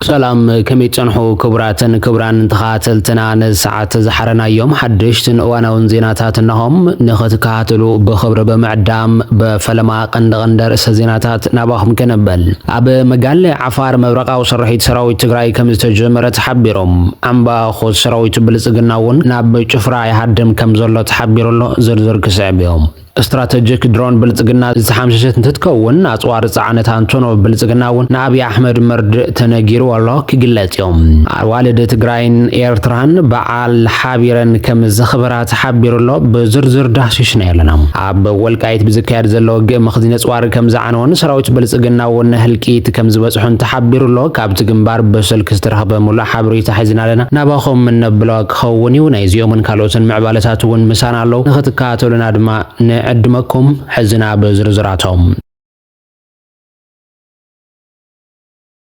ሰላም፣ ከመይ ትጸንሑ ክቡራትን ክቡራን ተኸታተልትና? ንሰዓት ዝሓረናዮም ሓደሽትን እዋናውን ዜናታት እነሆም። ንኽትከታተሉ ብኽብሪ ብምዕዳም ብፈለማ ቀንዲ ቀንዲ ርእሰ ዜናታት ናባኹም ከነብል። ኣብ መጋለ ዓፋር መብረቓዊ ስርሒት ሰራዊት ትግራይ ከም ዝተጀመረ ተሓቢሮም። ኣምባኾ ሰራዊት ብልጽግና እውን ናብ ጭፍራ ይሃድም ከም ዘሎ ተሓቢሩ ኣሎ። ዝርዝር ክስዕብ እዮም። ስትራተጂክ ድሮን ብልጽግና ዝተሓምሸሸት እንትትከውን፣ ኣጽዋር ጸዓነት ኣንቶኖቭ ብልጽግና እውን ንኣብይ ኣሕመድ መርድእ ተነጊሩ ኣሎ ክግለጽ እዮም። ኣዋልድ ትግራይን ኤርትራን በዓል ሓቢረን ከም ዘኽበራ ተሓቢሩ ኣሎ። ብዝርዝር ዳህሲስና ኣለና። ኣብ ወልቃይት ብዝካየድ ዘሎ ውግእ መኽዚን ኣጽዋር ከም ዝዓነወን ሰራዊት ብልጽግና እውን ህልቂት ከም ዝበጽሑን ተሓቢሩ ኣሎ። ካብቲ ግንባር ብስልኪ ዝተረኽበ ሙሉእ ሓበሬታ ሒዝና ኣለና። ናባኹም እነብሎ ክኸውን እዩ። ናይዚኦምን ካልኦትን ምዕባለታት እውን ምሳና ኣለዉ። ንኽትከታተሉና ድማ ንዕድመኩም። ሕዚ ናብ ዝርዝራቶም።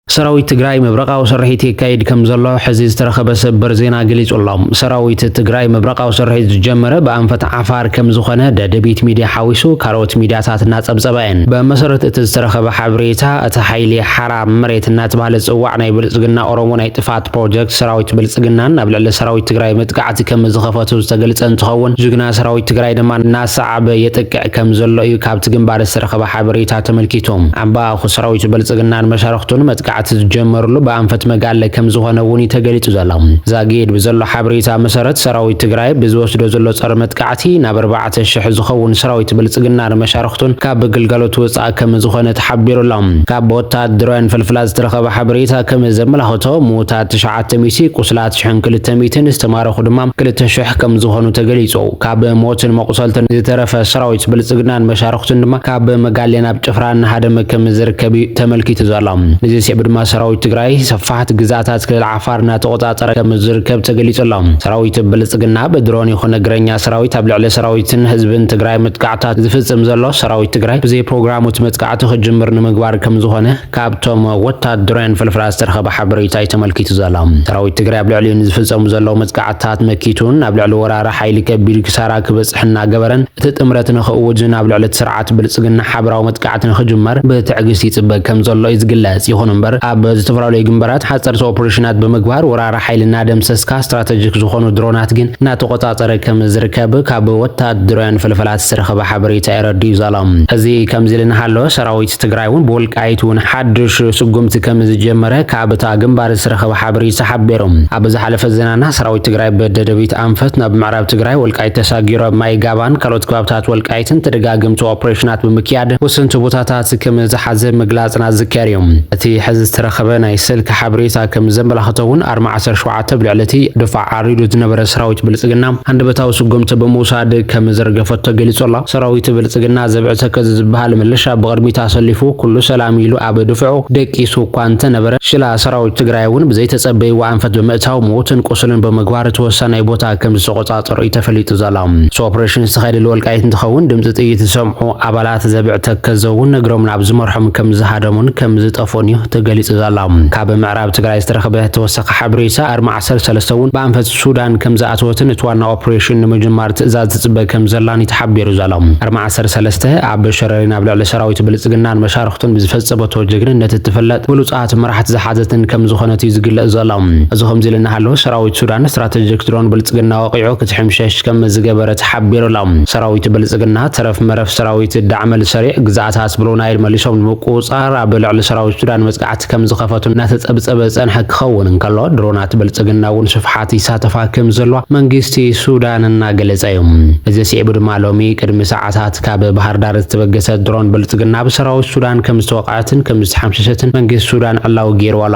ሰራዊት ትግራይ መብረቓዊ ስርሒት የካይድ ከም ዘሎ ሕዚ ዝተረኸበ ሰበር ዜና ገሊጹ ኣሎ። ሰራዊት ትግራይ መብረቓዊ ስርሒት ዝጀመረ ብኣንፈት ዓፋር ከም ዝኾነ ደደቢት ሚድያ ሓዊሱ ካልኦት ሚድያታት እናጸብጸባ እየን። ብመሰረት እቲ ዝተረኸበ ሓበሬታ፣ እቲ ሓይሊ ሓራ መሬት እናተባህለ ዝጽዋዕ ናይ ብልጽግና ኦሮሞ ናይ ጥፋት ፕሮጀክት ሰራዊት ብልጽግናን ኣብ ልዕሊ ሰራዊት ትግራይ መጥቃዕቲ ከም ዝኸፈቱ ዝተገልጸ እንትኸውን፣ ጅግና ሰራዊት ትግራይ ድማ እናሰዓበ የጥቅዕ ከም ዘሎ እዩ ካብቲ ግንባር ዝተረኸበ ሓበሬታ ተመልኪቱ። ኣምባእኹ ሰራዊት ብልጽግናን መሻርኽቱን መጥቃዕቲ ዝጀመርሉ ብኣንፈት መጋለ ከም ዝኾነ እውን እዩ ተገሊጹ ዘሎ። ዛጊድ ብዘሎ ሓበሬታ መሰረት፣ ሰራዊት ትግራይ ብዝወስዶ ዘሎ ጸረ መጥቃዕቲ ናብ ኣርባዕተ ሽሕ ዝኸውን ሰራዊት ብልጽግናን መሻርኽቱን ካብ ግልጋሎት ወጻኢ ከም ዝኾነ ተሓቢሩ ኣሎ። ካብ ወታደራውያን ፍልፍላት ዝተረኸበ ሓበሬታ ከም ዘመላኽቶ፣ ምዉታት ትሽዓተ ሚእቲ፣ ቁስላት ሽሕን ክልተ ሚእትን፣ ዝተማረኹ ድማ ክልተ ሽሕ ከም ዝኾኑ ተገሊጹ። ካብ ሞትን መቑሰልትን ዝተረፈ ሰራዊት ብልጽግናን መሻርኽቱን ድማ ካብ መጋሌ ናብ ጭፍራ እናሃደመ ከም ዝርከብ እዩ ተመልኪቱ ዘሎ። ንዚ ስዒቡ ድማ ሰራዊት ትግራይ ሰፋሕቲ ግዛታት ክልል ዓፋር እናተቆጻጸረ ከም ዝርከብ ተገሊጹ ኣሎ። ሰራዊት ብልጽግና ብድሮን ይኹን እግረኛ ሰራዊት ኣብ ልዕሊ ሰራዊትን ህዝብን ትግራይ መጥቃዕታት ዝፍጽም ዘሎ፣ ሰራዊት ትግራይ ብዘይ ፕሮግራሙ እቲ መጥቃዕቲ ክጅምር ንምግባር ከም ዝኾነ ካብቶም ወታደራውያን ፍልፍላት ዝተረኸበ ሓበሬታ እዩ ተመልኪቱ ዘሎ። ሰራዊት ትግራይ ኣብ ልዕሊኡ ንዝፍጸሙ ዘለዉ መጥቃዕትታት መኪቱን ኣብ ልዕሊ ወራሪ ሓይሊ ከቢድ ክሳራ ክበጽሕ እናገበረን፣ እቲ ጥምረት ንኽእውጅን ኣብ ልዕሊ እቲ ስርዓት ብልጽግና ሓበራዊ መጥቃዕቲ ንኽጅመር ብትዕግስቲ ይጽበ ከም ዘሎ እዩ ዝግለጽ። ይኹን እምበር፣ ኣብ ዝተፈላለዩ ግንባራት ሓጸርቲ ኦፕሬሽናት ብምግባር ወራሪ ሓይሊ እናደምሰስካ፣ ስትራተጂክ ዝኾኑ ድሮናት ግን እናተቆጻጸረ ከም ዝርከብ ካብ ወታደራውያን ፍልፍላት ዝተረኸበ ሓበሬታ የረድእ ዘሎ። እዚ ከምዚ ኢሉ እናሃሎ፣ ሰራዊት ትግራይ እውን ብወልቃይት እውን ሓድሽ ስጉምቲ ከም ዝጀመረ ካብ እታ ግንባር ዝተረኸበ ሓበሬታ ሓቢሩ። ኣብ ዝሓለፈ ዜናና፣ ሰራዊት ትግራይ ብደደቢት ኣንፈት ናብ ምዕራብ ትግራይ ወልቃይት ተሳጊሩ ኣብ ማይ ጋባን ካልኦት ከባብታት ወልቃይትን ተደጋገምቲ ኦፕሬሽናት ብምክያድ ውስንቲ ቦታታት ከም ዝሓዘ ምግላጽና ዝዝከር እዩ። እቲ ሕዚ ዝተረኸበ ናይ ስልኪ ሓበሬታ ከም ዘመላኽቶ እውን፣ ኣርማ ዓሰርተ ሸውዓተ ኣብ ልዕሊ እቲ ድፋዕ ዓሪዱ ዝነበረ ሰራዊት ብልጽግና ሃንደበታዊ ስጉምቲ ብምውሳድ ከም ዘርገፈቶ ገሊጹ ኣሎ። ሰራዊት ብልጽግና ዘብዕተ ከዚ ዝበሃል ምልሻ ብቕድሚት ኣሰሊፉ፣ ኩሉ ሰላም ኢሉ ኣብ ድፍዑ ደቂሱ እኳ እንተነበረ፣ ሽላ ሰራዊት ትግራይ እውን ብዘይተጸበይዎ ኣንፈት ብምእታው፣ ሞትን ቁስልን ብምግባር፣ እቲ ወሳናይ ቦታ ከም ዝተቆጻጸሩ እዩ ተፈሊጡ ዘሎ። እቲ ኦፕሬሽን ዝተኻየደሉ ወልቃይት እንትኸውን፣ ድምፂ ጥይት ዝሰምዑ ኣባላት ዘብዕተ ከዚ እውን፣ እግሮም ናብ ዝመርሖም ከም ዝሃደሙን ከም ዝጠፍኡን እዩ ተገሊጹ ዘሎ። ካብ ምዕራብ ትግራይ ዝተረኸበ ተወሳኺ ሓበሬታ፣ ኣርማ ዓሰርተ ሰለስተ እውን ብኣንፈት ሱዳን ከም ዝኣተወትን እቲ ዋና ኦፕሬሽን ንምጅማር ትእዛዝ ትጽበ ከም ዘላን እዩ ተሓቢሩ ዘሎ። ኣርማ ዓሰርተ ሰለስተ ኣብ ሸረሪን ኣብ ልዕሊ ሰራዊት ብልጽግናን መሻርኽቱን ብዝፈጸመቶ ጀግንነት እትፍለጥ ብሉጻት መራሕቲ ዝሓዘትን ከም ዝኾነት እዩ ዝግለጽ ዘሎ። እዚ ከምዚ ኢሉ እናሃለወ፣ ሰራዊት ሱዳን ስትራተጂክ ድሮን ብልጽግና ወቒዑ ክትሕምሸሽ ከም ዝገበረ ተሓቢሩ ኣሎ። ሰራዊት ብልጽግና ተረፍ መረፍ ሰራዊት ዳዕመል ሰሪዕ ግዛኣታት ብሉ ናይል መሊሶም ንምቁጽጻር ኣብ ልዕሊ ሰራዊት ሱዳን መጥቃዕቲ ከም ዝኸፈቱ እናተጸብጸበ ዝጸንሐ ክኸውን እንከሎ፣ ድሮናት ብልጽግና እውን ስፍሓት ይሳተፋ ከም ዘለዋ መንግስቲ ሱዳን እናገለጸ እዩ። እዚ ስዒቡ ድማ፣ ሎሚ ቅድሚ ሰዓታት ካብ ባህር ዳር ዝተበገሰት ድሮን ብልጽግና ብሰራዊት ሱዳን ከም ዝተወቕዐትን ከም ዝተሓምሸሸትን መንግስቲ ሱዳን ዕላዊ ገይሩ ኣሎ።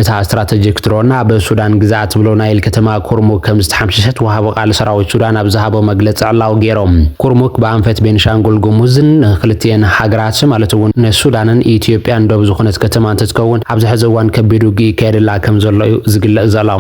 እታ ስትራተጂክ ድሮን ኣብ ሱዳን ግዛኣት ብሉ ናይል ከተማ ኩርሙክ ከም ዝተሓምሸሸት ወሃቢ ቃል ሰራዊት ሱዳን ኣብ ዝሃቦ መግለጺ ዕላዊ ገይሮም። ኩርሙክ ብኣንፈት ቤንሻንጉል ጉሙዝን ንክልቲኤን ሃገራት ማለት እውን ንሱዳንን ኢትዮጵያን ዶብ ዝኾነት ከተማ እንትትከውን፣ ኣብዚ ሕዚ እዋን ከቢድ ውግእ ይካየደላ ከም ዘሎ እዩ ዝግለጽ ዘሎ።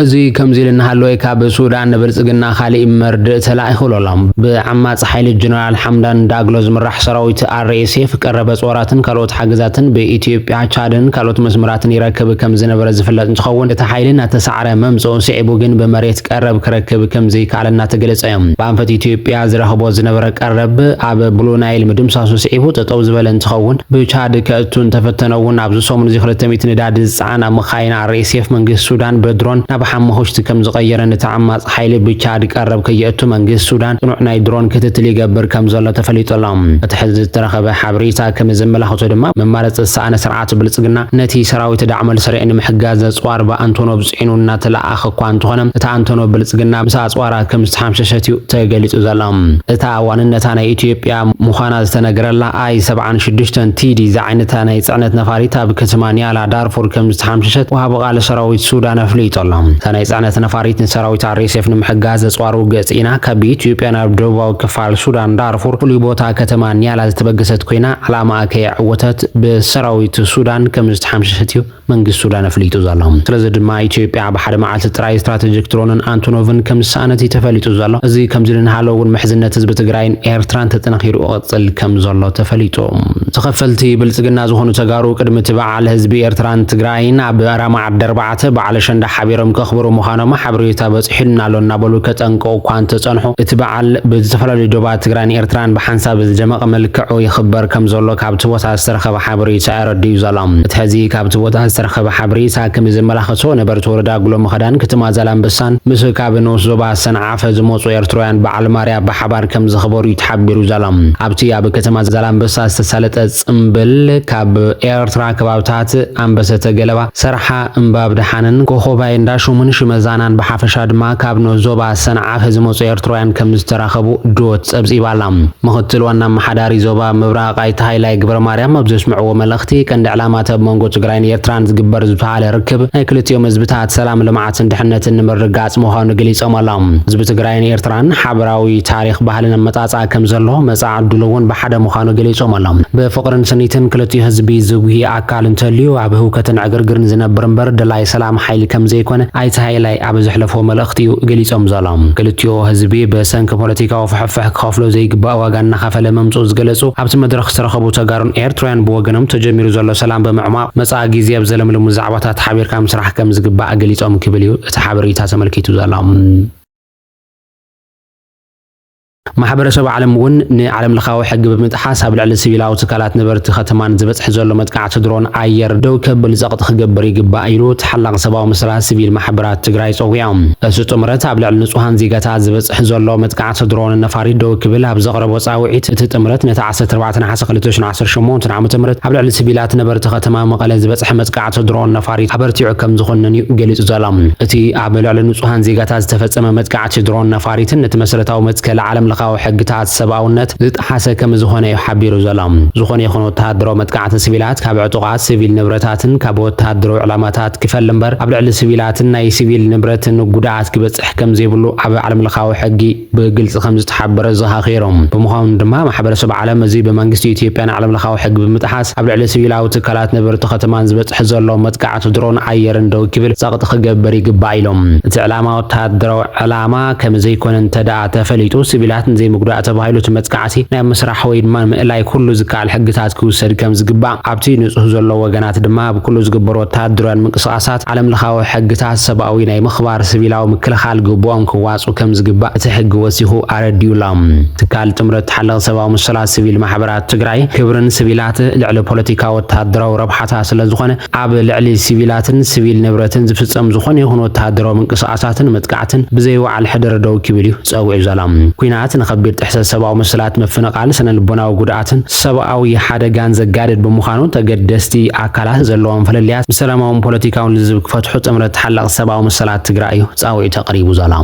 እዚ ከምዚ ኢሉ እናሃለወ፣ ካብ ሱዳን ንብልጽግና ካሊእ መርድእ ተላኢኹ ኣሎ። ብዓማጺ ሓይሊ ጀነራል ሓምዳን ዳግሎ ዝምራሕ ሰራዊት ኣር ኤስ ኤፍ ቀረብ ኣጽዋራትን ካልኦት ሓገዛትን ብኢትዮጵያ፣ ቻድን ካልኦት መስመራትን ይረክብ ከም ዝነበረ ዝፍለጥ እንትኸውን፣ እቲ ሓይሊ እናተሳዕረ ምምጽኡ ስዒቡ ግን ብመሬት ቀረብ ክረክብ ከም ዘይከኣለ እናተገለጸ እዩ። ብኣንፈት ኢትዮጵያ ዝረኽቦ ዝነበረ ቀረብ ኣብ ብሉ ናይል ምድምሳሱ ስዒቡ ጠጠው ዝበለ እንትኸውን፣ ብቻድ ከእቱ እንተፈተነ እውን ኣብዚ ሰሙን እዚ ክልተ ሚእቲ ነዳዲ ዝጸዓና መኻይን ኣር ኤስ ኤፍ መንግስቲ ሱዳን ብድሮን ናብ ሓመኹሽቲ ከም ዝቐየረን እቲ ዓማጺ ሓይሊ ብቻድ ቀረብ ከየእቱ መንግስቲ ሱዳን ጽኑዕ ናይ ድሮን ክትትል ይገብር ከም ዘሎ ተፈሊጡ ኣሎ። እቲ ሕዚ ዝተረኸበ ሓበሬታ ከም ዘመላኽቶ ድማ መማረፂ ዝሰኣነ ስርዓት ብልጽግና ነቲ ሰራዊት ዳዕመል ስርዒ ንምሕጋዝ ኣጽዋር ብኣንቶኖቭ ጽዒኑ እናተለኣኸ እኳ እንተኾነ እቲ ኣንቶኖቭ ብልጽግና ምስ ኣጽዋራ ከም ዝተሓምሸሸት እዩ ተገሊጹ ዘሎ። እታ ዋንነታ ናይ ኢትዮጵያ ምዃና ዝተነገረላ ኣይ ሰብዓን ሽዱሽተን ቲ ዲ ዝዓይነታ ናይ ጽዕነት ነፋሪት ኣብ ከተማ ኒያላ ዳርፉር ከም ዝተሓምሸሸት ወሃቢ ቃል ሰራዊት ሱዳን ኣፍሊጡ ኣሎ። እታ ናይ ጽዕነት ነፋሪት ንሰራዊት ኣር ኤስ ኤፍ ንምሕጋዝ ኣጽዋር ውግእ ጽዒና ካብ ኢትዮጵያ ናብ ደቡባዊ ክፋል ሱዳን ዳርፉር ፍሉይ ቦታ ከተማ ኒያላ ዝተበገሰት ኮይና ዕላማኣ ከየዕወተት ብሰራዊት ሱዳን ከም ዝተሓምሸሸት እዩ መንግስቲ ሱዳን ኣፍሊጡ ዘሎ። ስለዚ ድማ ኢትዮጵያ ኣብ ሓደ መዓልቲ ጥራይ ስትራቴጂክ ድሮንን ኣንቶኖቭን ከም ዝሰኣነት እዩ ተፈሊጡ ዘሎ። እዚ ከምዚ እናሃለወ እውን ምሕዝነት ህዝቢ ትግራይን ኤርትራን ተጠናኺሩ ይቕጽል ከም ዘሎ ተፈሊጡ። ተኸፈልቲ ብልጽግና ዝኾኑ ተጋሩ ቅድሚ እቲ በዓል ህዝቢ ኤርትራን ትግራይን ኣብ ራማ ዓዲ ኣርባዕተ በዓል ኣሸንዳ ሓቢሮም ከኽብሩ ምዃኖም ሓበሬታ በጺሑና ኣሎ እናበሉ ከጠንቅቑ እኳ እንተጸንሑ እቲ በዓል ብዝተፈላለዩ ዶባት ትግራይን ኤርትራን ብሓንሳብ ዝደመቐ መልክዑ ይኽበር ከም ዘሎ ካብቲ ቦታ ዝተረኸበ ሓበሬታ ኣረዲኡ ዘሎ። እቲ ሕዚ ካብቲ ቦታ ዝተረኸበ ሓበሬታ ከም ዘመላኸቶ ነበርቲ ወረዳ ጉሎ ምኸዳን ከተማ ዛላምበሳን ምስ ካብ ንኡስ ዞባ ሰንዓፈ ዝመፁ ኤርትራውያን በዓል ማርያ ብሓባር ከም ዘኽበሩ እዩ ተሓቢሩ ዘሎ። ኣብቲ ኣብ ከተማ ዛላምበሳ ዝተሳለጠ ጽምብል ካብ ኤርትራ ከባብታት ኣንበሰተ ገለባ፣ ሰርሓ፣ እምባብ ደሓንን ኮኾባይ እንዳሹምን ሽመዛናን ብሓፈሻ ድማ ካብ ንኡስ ዞባ ሰንዓፈ ዝመፁ ኤርትራውያን ከም ዝተራኸቡ ዶት ጸብጺባ ኣላ። ምኽትል ዋና ኣመሓዳሪ ዞባ ምብራቕ ኣይተ ሃይላይ ግብረ ማርያም ኣብ ዘስምዕዎ መልእኽቲ ቀንዲ ዕላማ ኣብ መንጎ ትግራይን ኤርትራን ዝግበር ዝተባሃለ ርክብ ናይ ክልቲኦም ህዝብታት ሰላም፣ ልምዓትን ድሕነትን ንምርግጋጽ ምዃኑ ገሊጾም ኣለዉ። ህዝቢ ትግራይን ኤርትራን ሓበራዊ ታሪኽ፣ ባህልን ኣመጻጽኣ ከም ዘሎ መጻኢ ዕድሉ እውን ብሓደ ምዃኑ ገሊጾም ኣለዉ። ብፍቕርን ስኒትን ክልቲኡ ህዝቢ ዝጉሂ ኣካል እንተልዩ ኣብ ህውከትን ዕግርግርን ዝነብር እምበር ደላይ ሰላም ሓይሊ ከም ዘይኮነ ኣይተ ሃይላይ ኣብ ዘሕለፎ መልእኽቲ እዩ ገሊጾም ዘሎ። ክልቲኡ ህዝቢ ብሰንኪ ፖለቲካዊ ፍሕፍሕ ክኸፍሎ ዘይግባእ ዋጋ እናኸፈለ መምፅኡ ዝገለጹ ኣብቲ መድረኽ ዝተረኸቡ ተጋሩን ኤርትራውያን ብወገኖም ተጀሚሩ ዘሎ ሰላም ብምዕማቕ መጻኢ ግዜ ኣብ ዘለምልሙ ዛዕባታት ሓቢርካ ምስራሕ ከም ዝግባእ ገሊጾም ክብል እዩ እቲ ሓበሬታ ተመልኪቱ ዘሎ። ማሕበረሰብ ዓለም እውን ንዓለም ለኻዊ ሕጊ ብምጥሓስ ኣብ ልዕሊ ሲቪላዊ ትካላት ነበርቲ ከተማን ዝበፅሕ ዘሎ መጥቃዕቲ ድሮን ኣየር ደው ከብል ጸቕጢ ክገብር ይግባእ ኢሉ ተሓላቒ ሰብኣዊ መሰላት ሲቪል ማሕበራት ትግራይ ጸዊዖም። እቲ ጥምረት ኣብ ልዕሊ ንጹሃን ዜጋታት ዝበፅሕ ዘሎ መጥቃዕቲ ድሮን ነፋሪት ደው ክብል ኣብ ዘቕረቦ ጻውዒት እቲ ጥምረት ነቲ ዓሰርተ ኣርባዕተ ነሓሰ ክልተ ሽሕን ዓሰርተ ሸሞንተን ዓመተ ምህረት ኣብ ልዕሊ ሲቪላት ነበርቲ ከተማ መቐለ ዝበፅሐ መጥቃዕቲ ድሮን ነፋሪት ኣበርቲዑ ከም ዝኾነን እዩ ገሊጹ ዘሎ። እቲ ኣብ ልዕሊ ንጹሃን ዜጋታት ዝተፈጸመ መጥቃዕቲ ድሮን ነፋሪትን ነቲ መሰረታዊ መትከል ዓለም ለኻዊ ሕግታት ሰብኣውነት ዝጠሓሰ ከም ዝኾነ እዩ ሓቢሩ ዘሎ። ዝኾነ ይኹን ወተሃደራዊ መጥቃዕቲ ሲቪላት ካብ ዕጡቓት ሲቪል ንብረታትን ካብ ወተሃደራዊ ዕላማታት ክፈል እምበር ኣብ ልዕሊ ሲቪላትን ናይ ሲቪል ንብረትን ጉድኣት ክበጽሕ ከም ዘይብሉ ኣብ ዓለም ለኻዊ ሕጊ ብግልጺ ከም ዝተሓበረ ዘኻኺሮም። ብምዃኑ ድማ ማሕበረሰብ ዓለም እዚ ብመንግስቲ ኢትዮጵያን ዓለም ለኻዊ ሕጊ ብምጥሓስ ኣብ ልዕሊ ሲቪላዊ ትካላት ነበርቲ ከተማን ዝበጽሕ ዘሎ መጥቃዕቲ ድሮን ኣየርን ደው ክብል ጸቕጢ ክገብር ይግባእ ኢሎም። እቲ ዕላማ ወተሃደራዊ ዕላማ ከም ዘይኮነ እንተ ደኣ ተፈሊጡ፣ ሲቪላት ንዘይምጉዳእ ተባሂሉ እቲ መጥቃዕቲ ናይ ምስራሕ ወይ ድማ ንምእላይ ኩሉ ዝከኣል ሕግታት ክውሰድ ከም ዝግባእ፣ ኣብቲ ንጹህ ዘሎ ወገናት ድማ ኣብ ኩሉ ዝግበሩ ወተሃደራውያን ምንቅስቓሳት ዓለም ለኻዊ ሕግታት ሰብኣዊ ናይ ምኽባር ሲቪላዊ ምክልኻል ግቡኦም ክዋጹ ከም ዝግባእ እቲ ሕጊ ወሲኹ ኣረዲኡ ኣሎ። ትካል ጥምረት ተሓለቒ ሰብኣዊ መሰላት ሲቪል ማሕበራት ትግራይ ክብርን ሲቪላት ልዕሊ ፖለቲካዊ ወተሃደራዊ ረብሓታት ስለ ዝኾነ ኣብ ልዕሊ ሲቪላትን ሲቪል ንብረትን ዝፍጸም ዝኾነ ይኹን ወተሃደራዊ ምንቅስቓሳትን መጥቃዕትን ብዘይ ወዓል ሕደር ደው ክብል እዩ ጸዊዑ ዘሎ። ኲናት ንኸቢድ ጥሕሰት ሰብኣዊ መሰላት፣ ምፍንቓል፣ ስነ ልቦናዊ ጉድኣትን ሰብኣዊ ሓደጋን ዘጋድድ ብምዃኑ ተገደስቲ ኣካላት ዘለዎም ፍልልያት ብሰላማውን ፖለቲካውን ልዝብ ክፈትሑ ጥምረት ተሓላቒ ሰብኣዊ መሰላት ትግራይ እዩ ጻውዒት ኣቕሪቡ ዘሎ።